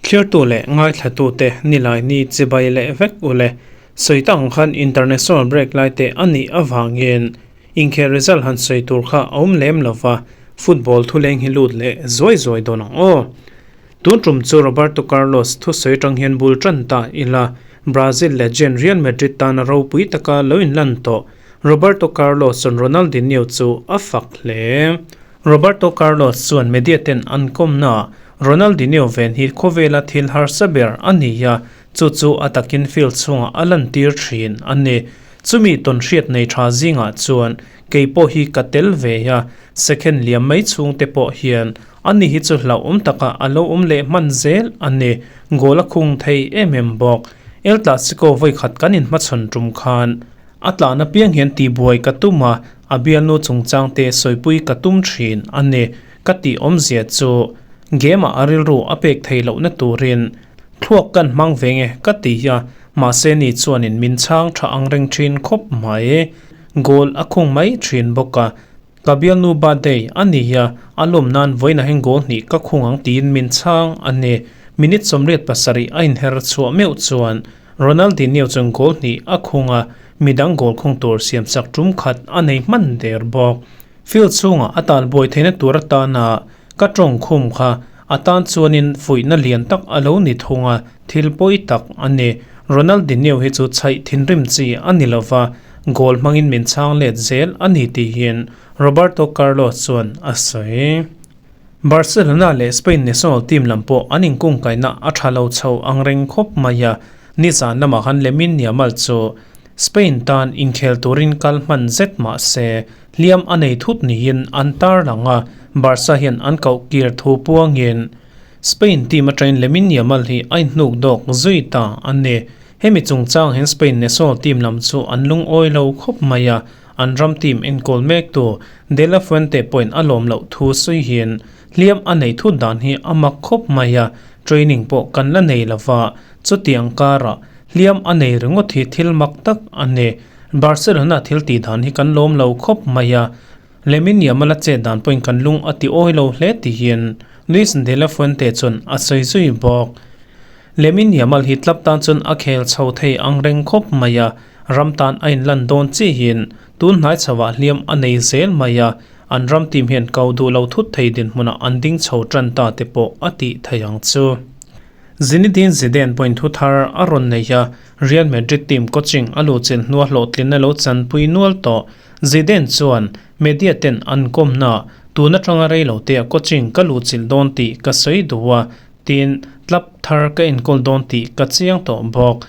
Thliartu leh ngaithlatute Nilaini chibai leh vek ule sawi tak ang khan international break lai te a nih avangin inkhel result han sawi tur kha a awm lem lova, football thuleng hi lut leh zuai zuai dawn ang aw. Tun tum chu Roberto Carlos thusawi atang hian bul tan ta ila, Brazil legend Real Madrid tana ropui taka lo inlan tawh Roberto Carlos chuan Ronaldinho chu a fak hle. Roberto Carlos chuan media ten an kawmnaah Ronaldinho ven hi khawvela thil harsa ber a ni a, chu chu a takin field chhungah a lantir thin a ni. Chumi tawnhriat nei tha zingah chuan kei pawh hi ka tel ve a, second liam mai chhungte pawh hian Ani hi chu hlauhawm takah a lo awm leh hman zel a ni. Goal a khung thei em em bawk. El Clasico vawikhat kan inhmachhawn tum khan a tlan apiang hian tihbuai ka tum a, a bialnu chungchang te sawipui ka tum thin a ni. Ka tih awmzia chu game ah a rilru a pek thei lohna turin thluak kan hmang ve nge ka ti a, mahse ni chuanin min chhang tha ang reng thin khawp mai. Goal a khung mai thin bawk a. Ka bialnu birthday a ni a, a lawm nan vawiinah hian goal hnih ka khung ang tiin min chhang a ni. Minute 87 a inher chhuah meuh chuan Ronaldinho chuan goal hnih a khung a, midang goal khung tur siam chak tum khat a nei hman der bawk. Field chhungah a tal buai theihna tur atana ka tawng khum kha a tan chuanin fuihna lian tak a lo ni thung a, thil pawi tak a ni. Ronaldinho hi chu chhaih thinrim chi a ni lova, Goal hmangin min chhang let zel a ni tihin Roberto Carlos chuan a sawi. Barcelona leh Spain national team lam pawh an inkungkaihna a tha lo chho ang reng khawp mai a, nizan lamah khan Lamine Yamal chu Spain tan inkhel turin kal hman zet mah se hliam a nei thut niin an tarlang a, Barca hian an koh kir thu puangin Spain team atangin Lamine Yamal hi a inhnuk dawk zui ta a ni. Hemi chungchang hian Spain national team lam chu an lungawi lo khawp mai a, an ram team enkawl mektu De La Fuente pawhin a lawm loh thu sawi hian hliam a nei thut dan hi a mak khawp mai a, training pawh kan la nei lo va, chutiang karah hliam a nei ringawt hi thil mak tak a ni. Barcelona thil tih dan hi kan lawm lo khawp mai a, Lamine Yamal a chet dan pawhin kan lung a ti awi lo hle tihian Luis De La Fuente chuan a sawi zui bawk. Lamine Yamal hi club tan chuan a khel chho thei ang reng khawp mai a, ram tan a inlan dawn chihin tun hnai chhoah hliam a nei zel mai a, an ram team hian ko duh lo thut thei dinhmunah an ding chho tan ta te pawh a tih thei ang chu. Zinedine Zidane pawhin thu thar a rawn nei a, Real Madrid team coaching a luhchilh hnua hlawhtlinna lo chanpui nual tawh. Zidane chuan media ten an kawmna tun atanga reilotea coaching ka luhchilh dawn tih ka sawi duh a, Tin, club thar ka enkawl dawn tih ka chiang tawh bawk.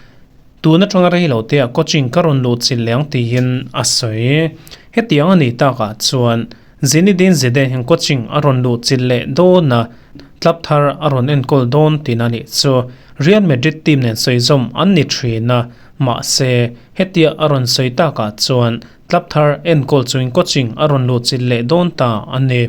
Tun atanga rei lo te ah coaching ka rawn luh chilh leh ang tiin a sawi. Hetiang a nih takah chuan Zinedine Zidane hian coaching a rawn luh chilh leh dawn a, club thar a rawn enkawl dawn tiin a nih chu. Real Madrid team nen sawizawm an ni thin a, mahse hetia a rawn sawi takah chuan club thar enkawl chungin coaching a rawn luh chilh leh dawn ta a ni.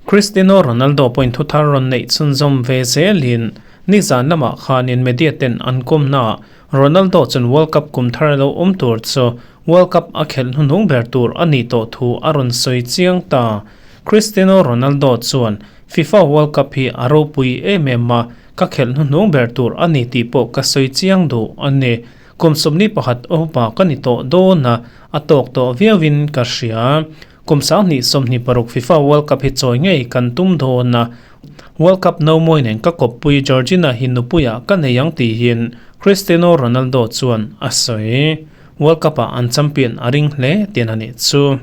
Cristiano Ronaldo pawhin thuthar rawn neih chhunzawm ve zelin nizan lamah khanin media ten an kawmnaah Ronaldo chuan World Cup kum thar lo awm tur chu World Cup a khelh hnuhnung ber tur a nih tawh thu a rawn sawi chiang ta. Cristiano Ronaldo chuan FIFA World Cup hi a ropui em em a, ka khelh hnuhnung ber tur a ni tih pawh ka sawi chiang duh a ni. Kum 21 upa ka ni tawh dawn a, a tawk tawh viauin ka hria. Kum 2026 FIFA World Cup hi chawi ngei kan tum dawn a, World Cup no mawi nen ka kawppui Georgina hi nupuiah ka nei ang tihin Cristiano Ronaldo chuan a sawi. World Cup-ah an champion a ring hle tian a nih chu.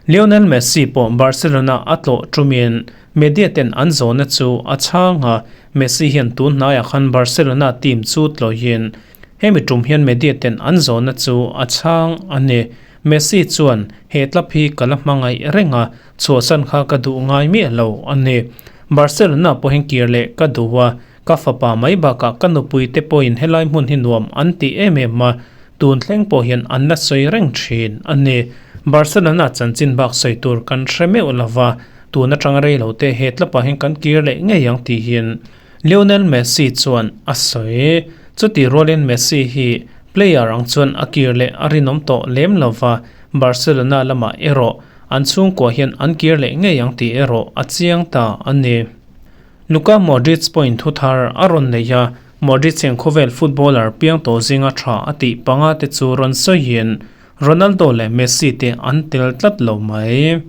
Lionel Messi pawh Barcelona a tlawh tumin media ten an zawhna chu a chhang a, Messi hian tun hnaiah khan Barcelona team chu tlawhin hemi tum hian media ten an zawhna chu a chhang a ni. Messi chuan, He club hi ka la hmangaih reng a, chhuahsan kha ka duh ngai miah lo a ni. Barcelona pawhin kir leh ka duh a, ka fapa mai bakah ka nupui te pawhin helai hmun hi nuam an ti em em a, tun thleng pawh hian an la sawi reng thin a ni. Barcelona chanchin bak sawi tur kan hre meuh lo va, tun atanga rei lo te he club ah hian kan kir leh ngei ang tihin Lionel Messi chuan a sawi. Chutih rualin Messi hi player ang chuan a kir leh a rinawm tawh lem lo va, Barcelona lamah erawh an chhungkua hian an kir leh ngei ang tih erawh a chiang ta a ni. Luka Modric pawhin thu thar a rawn nei a, Modric hian khawvel footballer piang tawh zinga tha a tih panga te chu rawn sawiin Ronaldo leh Messi te an tel tlat lo mai.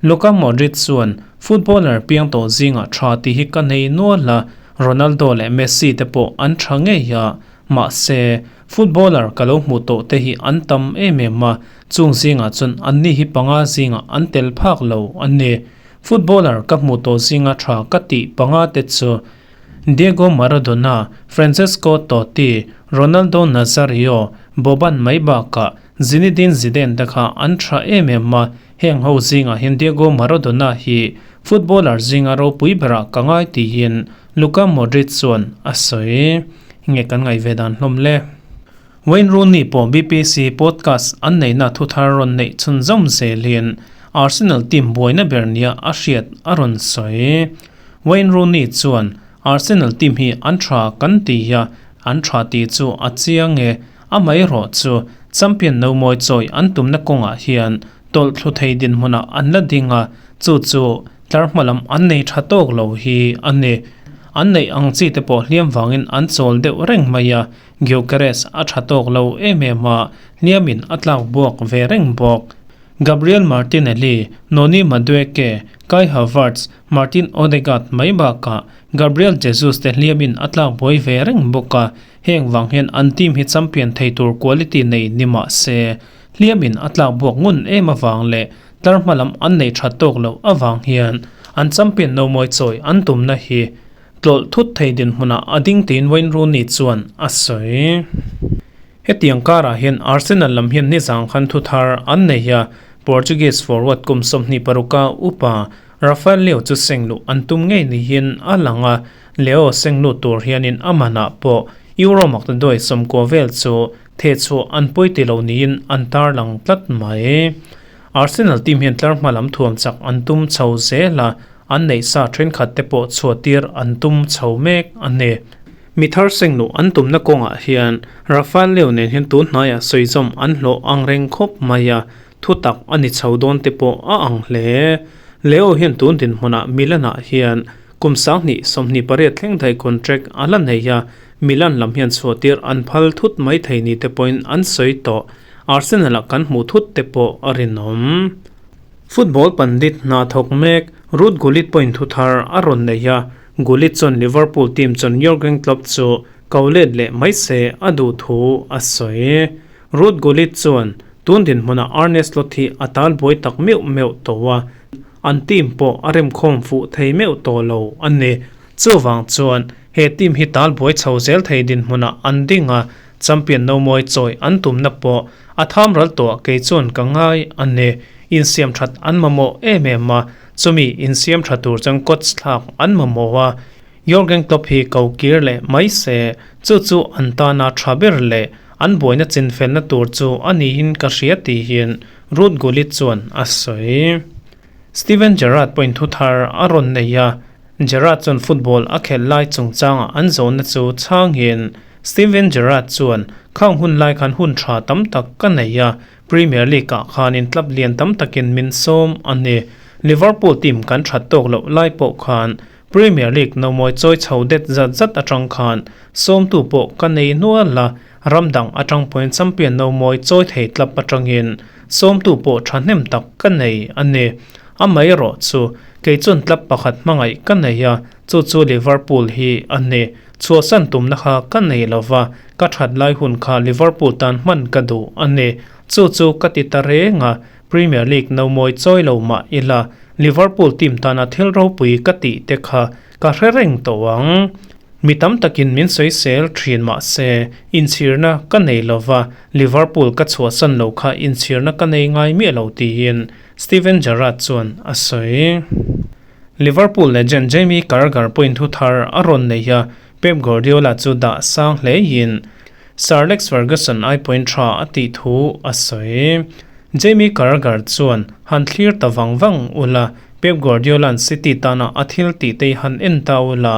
Luka Modric chuan, Footballer piang tawh zingah tha tih hi ka nei nual a, Ronaldo leh Messi te pawh an tha ngei a, mahse, footballer ka lo hmuh tawh te hi an tam em em a, chung zingah chuan anni hi panga zingah an tel phak lo a ni. Footballer ka hmuh tawh zinga tha ka tih panga te chu Diego Maradona, Francesco Totti, Ronaldo Nazario, Boban mai bakah Zinedine Zidane te kha an tha em em a, heng ho zingah hian Diego Maradona hi footballer zinga ropui berah ka ngai tiin Luka Modric chuan a sawi. Nge kan ngaih ve dan hlawm le? Wayne Rooney pawh BPC podcast an neihna thuthar rawn neih chhunzawm zelin Arsenal team buaina ber nia a hriat a rawn sawi. Wayne Rooney chuan, Arsenal team hi an tha kan ti a, an tha tih chu a chiang e. Amaherawh chu champion no mawi chawi an tumna kawngah hian tawlh thlu thei dinhmunah an la ding a, chu chu tlar hma lam an nei tha tawk lo hi a ni. An neih ang chi te pawh hliam vangin an chawl deuh reng mai a, Gyökeres a tha tawk lo em em a, hliamin a tlak buak ve reng bawk. Gabriel Martinelli, Noni Madueke, Kai Havertz, Martin Odegaard mai bakah Gabriel Jesus te hliamin a tlak buai ve reng bawk a, heng vang hian an team hi champion thei tur quality nei ni mah se, hliamin a tlak buak ngun em avang leh tlar hma lam an nei tha tawk loh avang hian an champion no mawi chawi an tumna hi tlawlh thut thei dinhmunah a ding tiin Wayne Rooney chuan a sawi. Hetiang karah hian Arsenal lam hian nizang khan thu thar an nei a, Portuguese forward kum 26 a upa Rafael Leao chu seng luh an tum ngei niin a lang a, Leao seng lut tur hianin a manah pawh Euro maktaduai 90 vel chu thehchhuah an pawi ti lo niin an tarlang tlat mai. Arsenal team hian tlar hma lam thuam chak an tum chho zel a, an neih sa thenkhat te pawh chhuah tir an tum chho mek a ni. Mi thar seng luh an tumna kawngah hian Rafael Leao nen hian tun hnaiah sawizawm an hlawh ang reng khawp mai a, Thutak a ni chho dawn te pawh a ang hle. Leo hian tun dinhmunah Milan-ah hian kum 2028 thleng daih contract a la nei a, Milan lam hian chhuahtir an phal thut mai thei ni te pawhin an sawi tawh. Arsenal-ah kan hmuh thut te pawh a rinawm. Football pandit hna thawk mek Ruud Gullit pawhin thu thar a rawn nei a, Gullit chuan Liverpool team chuan Jurgen Klopp chu ko let leh mai se a duh thu a sawi. Ruud Gullit chuan tun dinhmunah Arne Slot hi a tal buai tak meuh meuh tawh a, an team pawh a remkhawm fuh thei meuh tawh lo a ni. Chuvang chuan he team hi tal buai chho zel thei dinhmunah an ding a, champion no mawi chawi an tumna pawh a tham ral tawh kei chuan ka ngai a ni. Insiam that an mamawh em em a, chumi insiam tha tur chuan coach thlak an mamawh a, Jurgen Klopp hi ko kir leh mai se, chu chu an tana tha ber leh an buaina chinfelna tur chu a niin ka hria tihin Ruud Gullit chuan a sawi. Steven Gerrard pawhin thu thar a rawn nei a, Gerrard chuan football a khelh lai chungchangah an zawhna chu chhangin Steven Gerrard chuan, Khang hun lai khan hun tha tam tak ka nei a, Premier League-ah khanin club lian tam takin min sawm a ni. Liverpool team kan that tawk loh lai pawh khan Premier League nomawi chawi chho det zat zat atang khan sawmtu pawh ka nei nual a, ram dang atang pawhin champion nomawi chawi thei tlap atangin sawmtu pawh thahnem tak ka nei a ni. Amaherawh chu kei chuan tlap pakhat hmangaih ka nei a, chu chu Liverpool hi a ni. Chhuahsan tumna kha ka nei lo va, ka that lai hun kha Liverpool tan hman ka duh a ni. Chu chu ka ti ta reng a, Premier League nomawi chawi lo mah ila, Liverpool team tana thil ropui ka tih te kha ka hre reng tawh ang. Mi tam takin min sawisel thin mah se, inchhirna ka nei lo va, Liverpool ka chhuahsan lo kha inchhirna ka nei ngai miah lo tiin Steven Gerrard chuan a sawi. Liverpool legend Jamie Carragher pawhin thu thar a rawn nei a, Pep Guardiola chu dah sang hlein Sir Alex Ferguson ai pawhin tha a tih thu a sawi. Jamie Carragher chuan han thlir ta vang vang ula, Pep Guardiola'n City tana a thil tih te han en ta ula,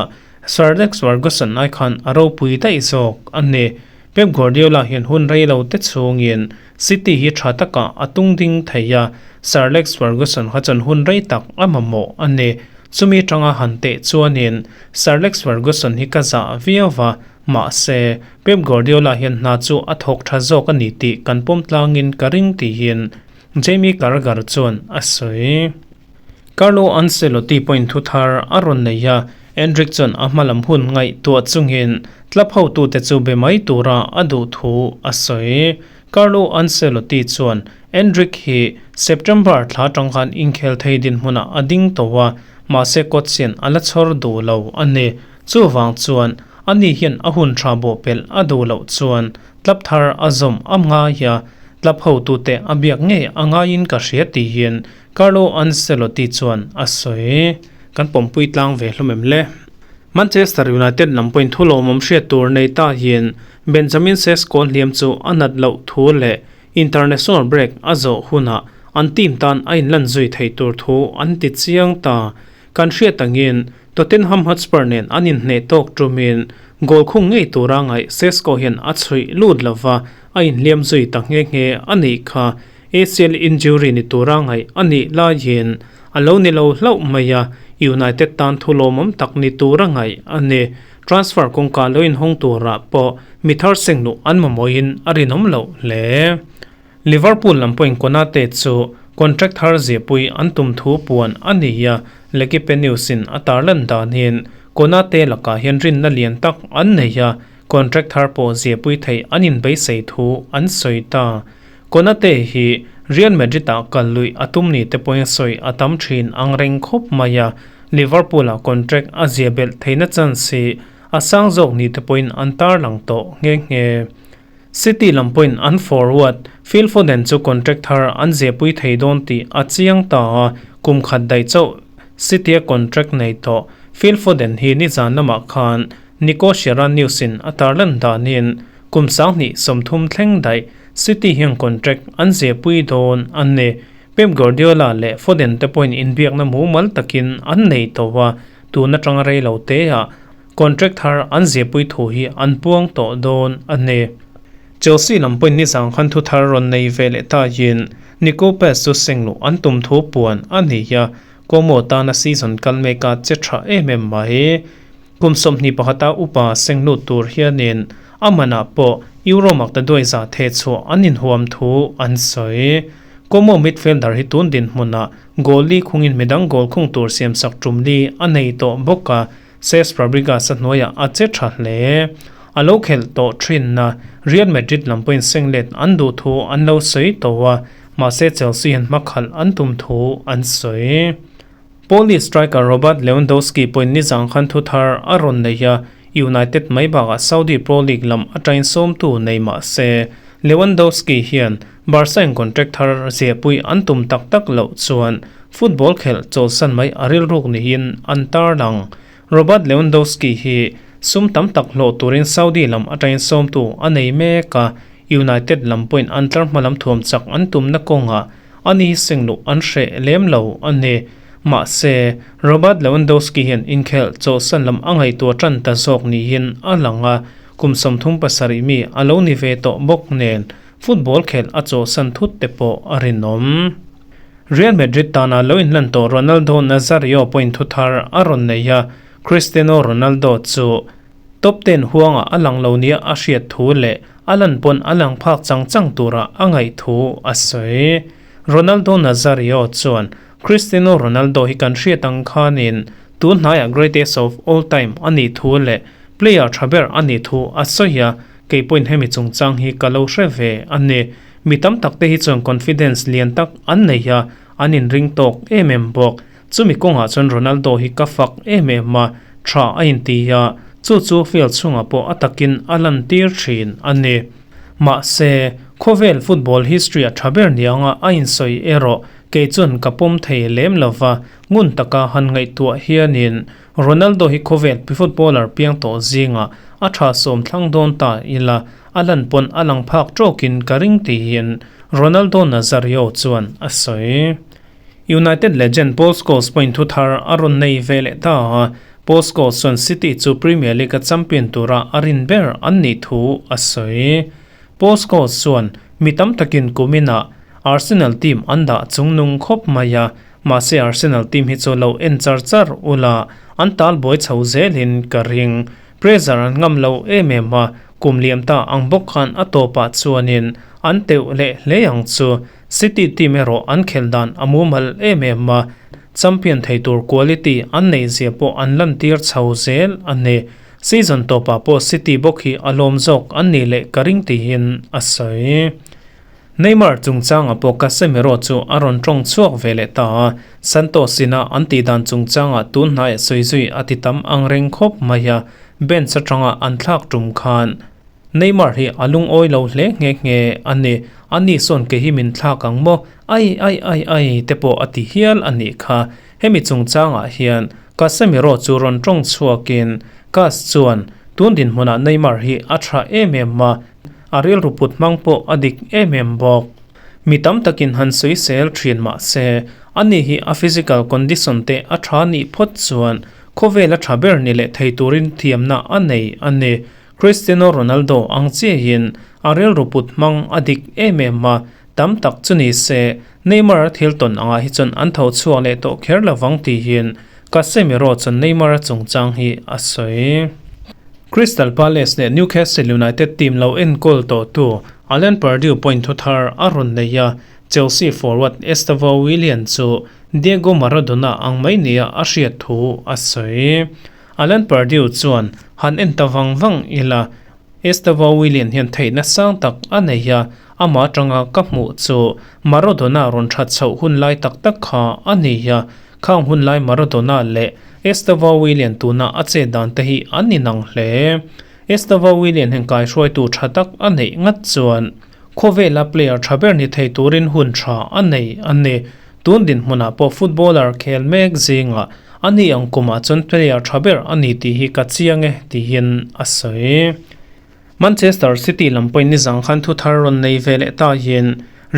Sir Alex Ferguson ai khan a ropui daih zawk a ni. Pep Guardiola hian hun rei lo te chhungin City hi tha takah a tung ding thei a, Sir Alex Ferguson kha chuan hun rei tak a mamawh a ni. Chumi tanga han teh chuanin Sir Alex Ferguson hi ka zah viau va, mahse, Pep Guardiola hian hna chu a thawk tha zawk a ni tih kan pawm tlangin ka ring tiin Jamie Carragher chuan a sawi. Carlo Ancelotti pawhin thu thar a rawn nei a, Endrick chuan a hmalam hun ngaihtuah chungin club hotute chu be mai tura a duh thu a sawi. Carlo Ancelotti chuan Endrick hi September thla atang khan inkhel thei dinhmunah a ding tawh a, mahse coach hian a la chhawr duh lo a ni. Chuvang chuan ani hian a hun tha bawhpelh a duh loh chuan Club thar a zawm a ngai a, club hotute a biak ngei a ngaiin ka hria tiin Carlo Ancelotti chuan a sawi. Kan pawmpui tlang ve hlawm em le? Manchester United lam pawhin thu lawmawm hriat tur nei ta hian Benjamin Sesko hliam chu a nat loh thu leh international break a zawh hunah an team tan a inlan zui thei tur thu an ti chiang ta. Kan hriat angin Tottenham Hotspur nen an inhneh tawk tumin goal khung ngei tura ngaih Sesko hian a chhuih lut lova a inhliam zui ta nghe nghe a nih kha. ACL injury ni tura ngaih a nih laiin a lo ni lo hlauh mai a, United tan thu lawmawm tak ni tura ngaih a ni. Transfer kawngka lo inhawng turah pawh mi thar sengluh an mamawhin a rinawm loh hle. Liverpool lam pawhin Konate chu contract thar ziahpui an tum thu puan a ni a, L'Equipe News-in a tarlan danin Konate lakah hian rinna lian tak an nei a, contract thar pawh ziahpui theih an inbeisei thu an sawi ta. Konate hi Real Madrid-ah kal luih a tum ni te pawhin sawi a tam thin ang reng khawp mai a, Liverpool-ah contract a ziah belh theihna chance hi a sang zawk ni te pawhin an tarlang tawh nghe nghe. City lam pawhin an forward Phil Foden chu contract thar an zehpui thei dawn tih a chiang ta a, kum khat daih chauh City-a contract nei tawh Phil Foden hi nizan lamah khan Nico Sierra News-in a tarlan danin kum 2030 thleng daih City hian contract an zehpui dawn a ni. Pep Guardiola leh Foden te pawhin inbiakna mumal takin an nei tawh a, tun atanga rei lo teah Contract thar an ziahpui thu hi an puang tawh dawn a ni. Chelsea lam pawhin nizang khan thu thar rawn nei ve leh tahin Nico Paz chu sengluh an tum thu puan a ni a, Como tana season kal mek a che tha em em mai. Kum 21 a upa senglut tur hianin a manah pawh Euro makta duai za theh chhuah an inhuam thu an sawi. Como midfielder hi tun dinhmunah goal li khungin midang goal khung tur siamsak tum li a nei tawh bawk a, Cesc Fabregas a hnuaiah a che tha hle. A lo khelh tawh thinna Real Madrid lam pawhin senglet an duh thu an lo sawi tawh a, mahse Chelsea hian hmakhalh an tum thu an sawi. Polish striker Robert Lewandowski pawhin nizang khan thu thar a rawn nei a, United mai bakah Saudi Pro League lam atangin sawmtu nei mah se, Lewandowski hian Barca in contract thar ziahpui an tum tak tak loh chuan football khelh chawlhsan mai a rilruk niin an tarlang. Robert Lewandowski hi sum tam tak hlawh turin Saudi lam atangin sawmtu a nei mek a, United lam pawhin an tlar hma lam thuam chak an tumna kawngah ani sengluh an hreh lem lo a ni. Mahse, Robert Lewandowski hian inkhelh chawlhsan lam a ngaihtuah tan ta zawk niin a lang a, kum 37 mi a lo ni ve tawh bawk nen Football khelh a chawhsan thut te pawh a rinawm. Real Madrid tana lo inhlan tawh Ronaldo Nazario pawhin thu thar a rawn nei a, Cristiano Ronaldo chu top ten huangah a lang lo nia a hriat thu leh a lan pawn a lang phak chang chang tura a ngaih thu a sawi. Ronaldo Nazario chuan, Cristiano Ronaldo hi kan hriat ang khanin tun hnaiah greatest of all time a nih thu leh player tha ber a nih thu a sawi a, Kei pawhin hemi chungchang hi ka lo hre ve a ni. Mi tam tak te hi chuan confidence lian tak an nei a, an inring tawk em em bawk. Chumi kawngah chuan Ronaldo hi ka fak em em a, tha a inti a, chu chu field chhungah pawh a takin a lantir thin a ni. Mahse, khawvel football history a tha ber nianga a insawi erawh kei chuan ka pawm thei lem lova, ngun taka han ngaihtuah hianin Ronaldo hi khawvel footballer piang tawh zingah a tha sawm thlang dawn ta ila, a lan pawn a lang phak tawkin ka ring tiin Ronaldo Nazario chuan a sawi. United legend Paul Scholes pawhin thu thar a rawn nei ve leh ta a, Paul Scholes chuan City chu Premier League-a champion tura a rin ber an nih thu a sawi. Paul Scholes chuan mi tam takin kuminah Arsenal team an dah chungnung khawp mai a, mahse Arsenal team hi chu lo en char char ula an talbuai chho zelin ka ring. Pressure an ngam lo em em a, kum liam ta ang bawk khan a tawpah chuanin an teuh leh hle ang chu. City team erawh an khelh dan a mumal em em a, champion thei tur quality an neih zia pawh an lantir chho zel a ni. Season tawpah pawh City bawk hi a lawm zawk an nih leh ka ring tiin a sawi. Neymar chungchangah pawh Casemiro chu a rawn tawng chhuak ve leh ta a, Santos ina an tih dan chungchangah tun hnaiah sawi zui a ti tam ang reng khawp mai a, bench atanga an thlak tum khan Neymar hi a lungawi lo hle nghe nghe a ni. Ani sawn ke hi min thlak ang maw? Ai ai ai ai te pawh a ti hial a nih kha. Hemi chungchangah hian Casemiro chu rawn tawng chhuakin Cas chuan tun dinhmunah Neymar hi a tha em em a, A rilru put hmang pawh a dik em em bawk. Mi tam takin han sawisel thin mah se, ani hi a physical condition te a tha nih phawt chuan khawvel a tha ber ni leh thei turin thiamna a nei a ni. Cristiano Ronaldo ang chiahin a rilru put hmang a dik em em a, tam tak chu ni se, Neymar a thil tawn angah hi chuan an tho chhuak leh tawh kher lovang tihin Casemiro chuan Neymar a chungchang hi a sawi. Crystal Palace leh Newcastle United team lo enkawl tawhtu Alan Pardew point thu thar a rawn nei a, Chelsea forward Estevao Willian chu Diego Maradona ang mai nia a hriat thu a sawi. Alan Pardew chuan han en ta vang vang ila, Estevao Willian hian theihna sang tak a nei a, amah atanga ka hmuh chu Maradona rawn that chhoh hun lai tak tak kha a ni a, khang hun lai Maradona leh Estevao Willian tuna a chet dan te hi an inang hle. Estevao Willian hian kaihruaitu tha tak a neih ngat chuan khawvela player tha ber ni thei turin hun tha a nei a ni. Tun dinhmunah pawh footballer khel mek zingah a ni ang kumah chuan player tha ber a ni tih hi ka chiang e tiin a sawi. Manchester City lam pawhin nizang khan thu thar rawn nei ve leh ta hian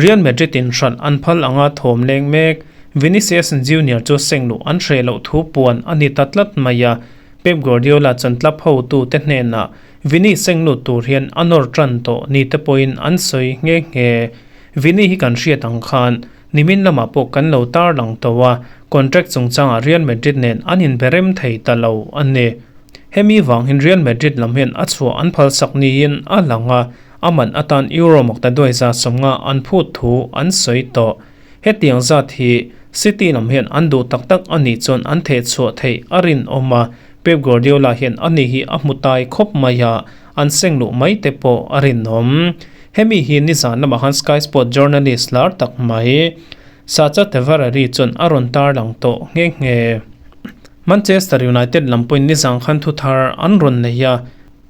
Real Madrid in hralh an phal anga thawm leng mek Vinicius Junior chu seng luh an hreh loh thu puan a ni ta tlat mai a, Pep Guardiola chuan club hotute hnenah Vini seng lut tur hian a nawr tan tawh ni te pawhin an sawi nghe nghe. Vini hi kan hriat ang khan Nimin lamah pawh kan lo tarlang tawh a, contract chungchangah Real Madrid nen an inberem thei ta lo a ni. Hemi vang hian Real Madrid lam hian a chhuah an phalsak niin a lang a, a man atan Euro maktaduai za 50 an phut thu an sawi tawh. Hetiang zat hi City lam hian an duh tak tak a nih chuan an thehchhuah theih a rinawm a, Pep Guardiola hian ani hi a hmu tai khawp mai a, an seng luh mai te pawh a rinawm. Hemi hi nizan lamah khan Sky Sport journalist lar tak mai Sacha Tavariari chuan a rawn tarlang tawh nghe nghe. Manchester United lam pawhin nizan khan thu thar an rawn nei a,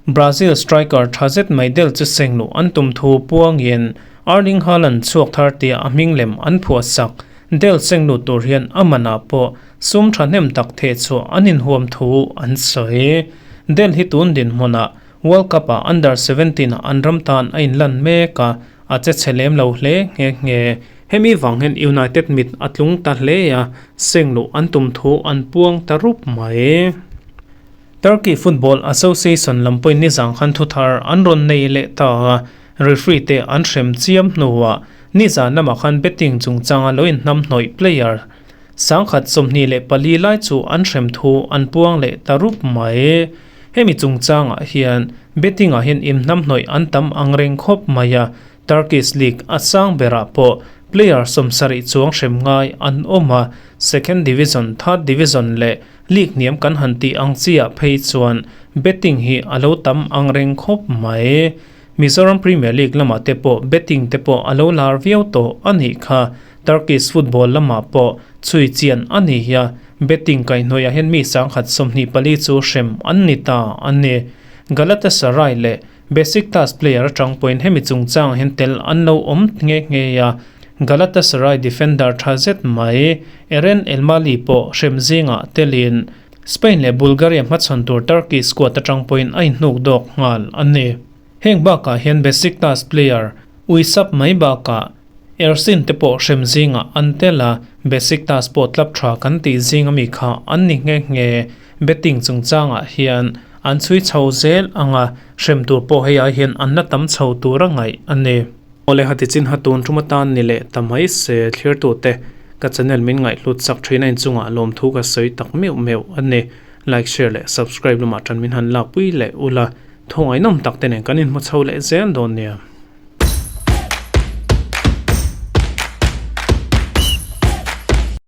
Brazil striker tha zet mai del chu seng luh an tum thu puangin Erling Haaland chhuak thar tia a hming lem an phuah sak. Del seng lut tur hian a manah pawh sum thahnem tak theh chhuah an inhuam thu an sawi. Del hi tun dinhmunah World Cup ah Under 17 ah an ram tan a inlan mek a, a che chhe lem lo hle nghe nghe. Hemi vang hian United mit a tlung ta hle a, seng luh an tum thu an puang ta rup mai. Turkey Football Association lam pawhin nizang khan thuthar an rawn nei leh ta a, referee te an hrem chiam hnuah nizan lamah khan betting chungchanga lo inhnamhnawih player 124 lai chu an hrem thu an puang leh ta rup mai. Hemi chungchangah hian betting ah hian imhnamhnawih an tam ang reng khawp mai a, Turkish League a sang berah pawh player 70 chuang hrem ngai an awm a, second division, third division leh league hniam kan han tih ang chiah phei chuan betting hi a lo tam ang reng khawp mai. Mizoram Premier League lamah te pawh betting te pawh a lo lar viau tawh a nih kha. Turkish football lamah pawh chhui chian a ni hi a, betting kaihhnawihah hian mi 124 chu hrem an ni ta a ni. Galatasaray leh Besiktas player atang pawhin hemi chungchangah hian tel an lo awm nghe nghe a, Galatasaray defender tha zet mai Eren Elmali pawh hrem zingah telin Spain leh Bulgaria hmachhawn tur Turkey squad atang pawhin a inhnuk dawk nghal a ni. Heng bakah hian Besiktas player Uysap mai bakah. Ersin te pawh hrem zingah an tel a, Besiktas pawh tlap tha kan tih zing ami kha an ni nghe nghe. Betting chungchangah hian an chhui chho zel ang a, hrem tur pawh hei ai hian an la tam chho tur a ngaih a ni. Awle hati chin ha tun tum atan ni leh ta mai se thlirtute ka channel min ngaihhlut chak thin a inchungah lawmthu ka sawi tak meuh meuh a ni. Like, share leh subscribe lamah tan min han lakpui leh ula, thawngaihnawm tak te nen kan inhmu chho leh zel dawn nia.